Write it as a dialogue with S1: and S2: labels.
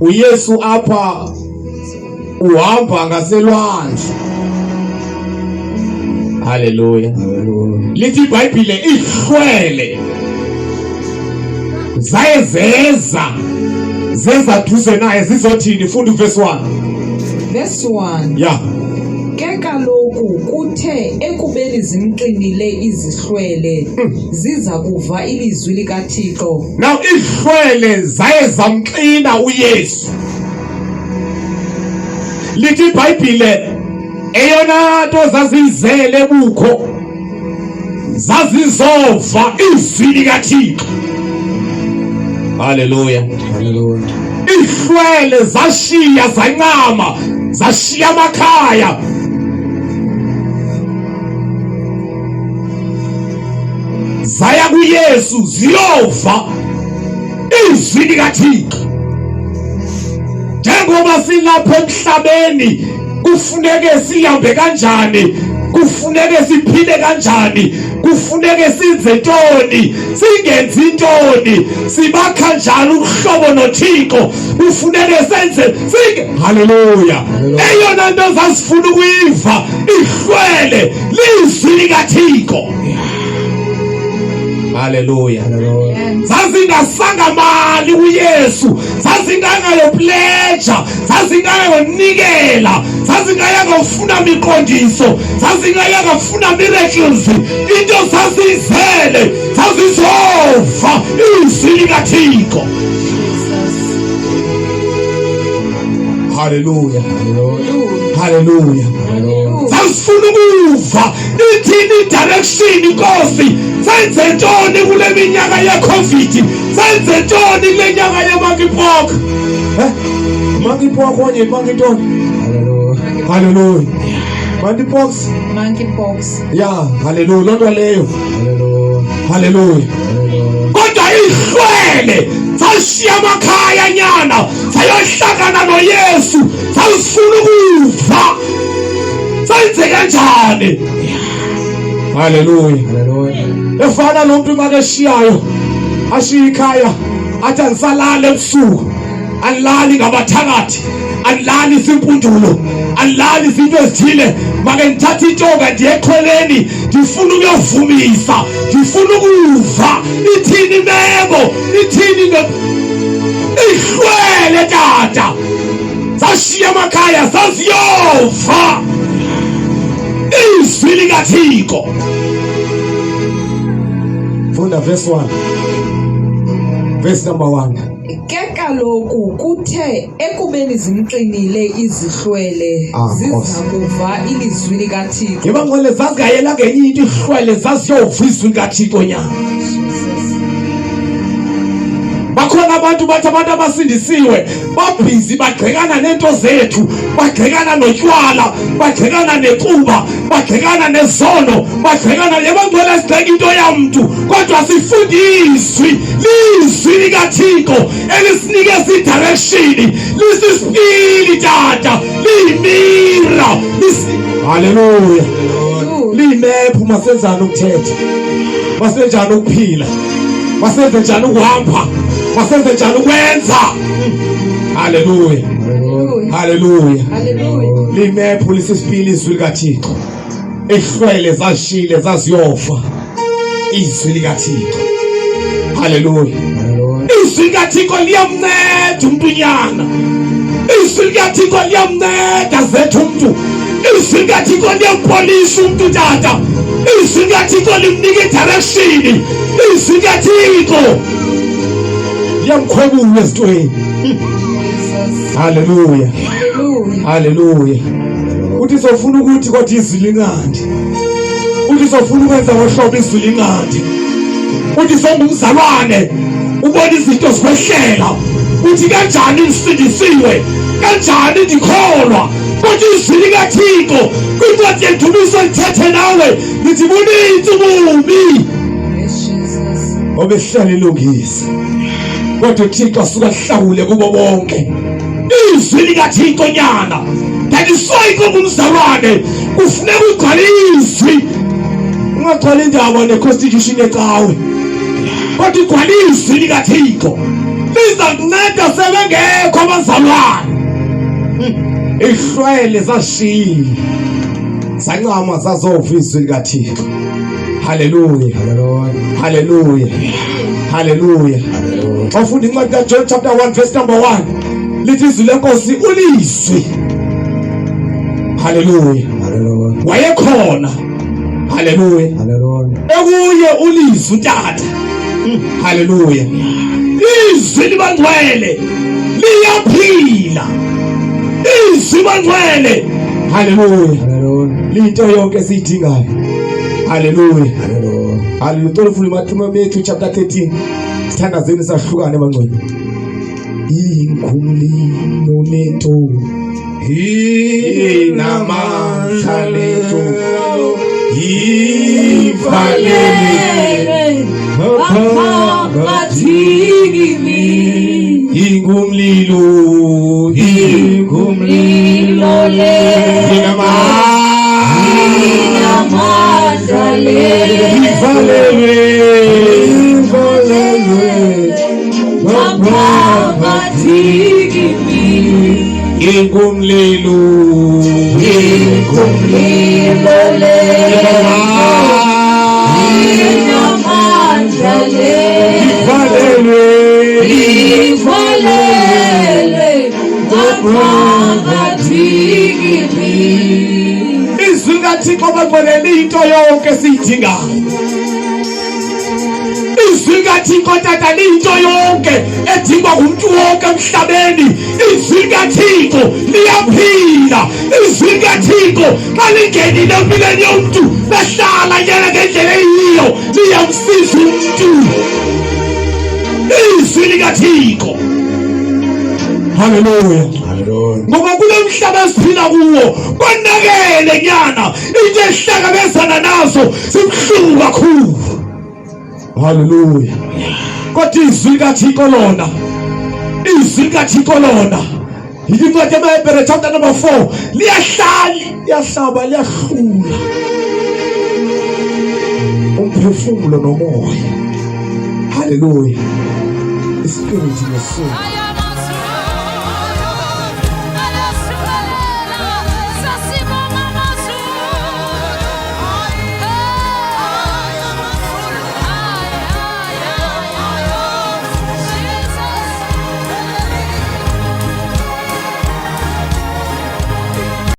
S1: uYesu apha uhamba ngaselwandle. Haleluya. Lithi iBhayibhile ihlwele zaye zeza zeza duze naye zizothini? Funda uverse 1.
S2: Verse 1.
S1: Yeah.
S2: Ke kaloku kuthe ekubeni zimxinile izihlwele, ziza kuva ilizwi likaThixo.
S1: Now ihlwele zaye zamxina uYesu. Lithi iBhayibhile eyona nto zaziyizele bukho zazizova izwi likaThixo. Haleluya.
S3: Haleluya.
S1: Ihlwele zashiya zancama, zashiya amakhaya. Zaya kuYesu ziyova izwi likaThixo. Njengoba silapha emhlabeni kufuneke sihambe kanjani, kufuneke siphile kanjani, kufuneke senze ntoni, singenzi ntoni, sibakha njani ubuhlobo noThixo, kufuneke senze singe. Haleluya. Eyona nto zazifuna ukuyiva ihlwele lizwi likaThixo. Haleluya. Zazingasanga mali kuYesu, zazingangayopleja, zazingangayonikela, zazingayangofuna miqondiso, zazingayangofuna miracles. Into zazizele, zazizova izwi likaThixo. Haleluya. Haleluya. Zazifuna ukuva ithini direction inkosi, senze ntoni kule minyaka ye-COVID, senze ntoni kule nyanga ye-monkeypox. Monkeypox onye monkey ntoni? Haleluya. Monkeypox.
S2: Monkeypox.
S1: Yeah, haleluya. Loo nto leyo. Haleluya. Kodwa ihlwele sashiya amakhaya nyana sayohlangana noYesu, sasifuna ukuva senze kanjani. Haleluya. Efana lo mntu makeshiyayo ashiye ikhaya athi andisalali ebusuku, andilali ngabathakathi, andilali zimpundulo, andilali izinto ezithile, make ndithathe intonga ndiye exhweleni, ndifuna ukuyovumisa, ndifuna ukuva ithini imeko, ithini into. Ihlwele tata sashiya amakhaya sasiyova izwi likaThixo. Funda verse 1. Verse number 1.
S2: Ke kaloku kuthe ekubeni zimxinile izihlwele, ziza kuva ilizwi likaThixo.
S1: Yeba ngcwele zazingayela ngenye into ihlwele zaziyova izwi likaThixo nyana. Bakhona abantu bathi abantu abasindisiwe babhizi bagxekana nento zethu, bagxekana notywala, bagxekana nekuba, bagxekana nezono, bagxekana yebo ngcwele sigxeka into yamntu, kodwa sifunda izwi, lizwi likaThixo elisinikeza idirection, lisisipili tata, liyimira. Haleluya. Liyimephu masenzani ukuthetha, masenjani ukuphila, masenze njani ukuhamba, masenze njani ukwenza. Haleluya. Haleluya. Liyimephu lisisipili izwi likaThixo. Ihlwele zashile zaziyofa izwi likaThixo. Haleluya. Izwi likaThixo liyamnceda umntunyana. Izwi likaThixo liyamnceda zethu umntu. Izwi likaThixo liyampolisa umntu tata. Izwi likaThixo limnika idirection. Izwi likaThixo liyamkhwebula ezintweni. Haleluya. Haleluya. Uthi sofuna ukuthi kodwa izwi linqandi. Uthi sofuna ukwenza ngohlobo izwi linqandi. Uthi songumzalwane ubona izinto zikwehlela. Uthi kanjani ngisindisiwe? Kanjani ndikholwa? Kodwa izwi likaThixo kwincwadi yendumiso lithethe nawe lithi buninzi ububi obehlala ilungisa, kodwa uThixo asuka ahlawule kubo bonke. Izwi likaThixo nyana, that is why kungumzalwane kufuneka ugcwale izwi, ungagcwali indaba neconstitution yecawe, kodwa igcwale izwi likaThixo liza kunceda sebengekho abazalwane. Bazalwane, ihlwele zashiyile zancama zazova izwi likaThixo. Haleluya, haleluya, haleluya. Xa ufunda incwadi kaJohn chapter 1 verse number 1 lithi izwi lenkosi ulizwi. Haleluya, wayekhona. Haleluya, ekuye ulizwi utata. Haleluya, izwi libangcwele liyaphila, izwi bangcwele. Haleluya, liyinto yonke esiyidingayo. Haleluya, haleluya. Cela ufule Matthew chapter 13, sithandazeni sahlukane bangcwele. Ingumlilo lento inamandla lento ivalelwe
S2: ngaphakathi kimi.
S1: Ingumlilo,
S2: ingumlilo le inamandla le
S1: ivalelwe
S2: ivalelwe ngaphakathi kimi.
S1: Ingumlilo,
S2: ingumlilo le inamandla le
S1: ivalelwe
S2: ivalelwe ngaphakathi kimi.
S1: Izwi likaThixo bangcwele liyinto yonke esiyidingayo. Izwi likaThixo tata liyinto yonke edingwa ngumntu wonke emhlabeni. Izwi likaThixo liyaphila. Izwi likaThixo xa lingenile empilweni yomntu lahlala yena ngendlela eyiyo, liyamsiza umntu. Izwi likaThixo. Haleluya. Ngoba kulo mhlaba esiphila kuwo konakele nyana, into ehlangabezana nazo zibuhlungu kakhulu. Haleluya. Kodwa izwi likaThixo lona, izwi likaThixo lona, incwadi yamaHebhere chapter number 4, liyahlala, liyahlaba, liyahlula umphefumulo nomoya. Haleluya. Ispirit nesoul.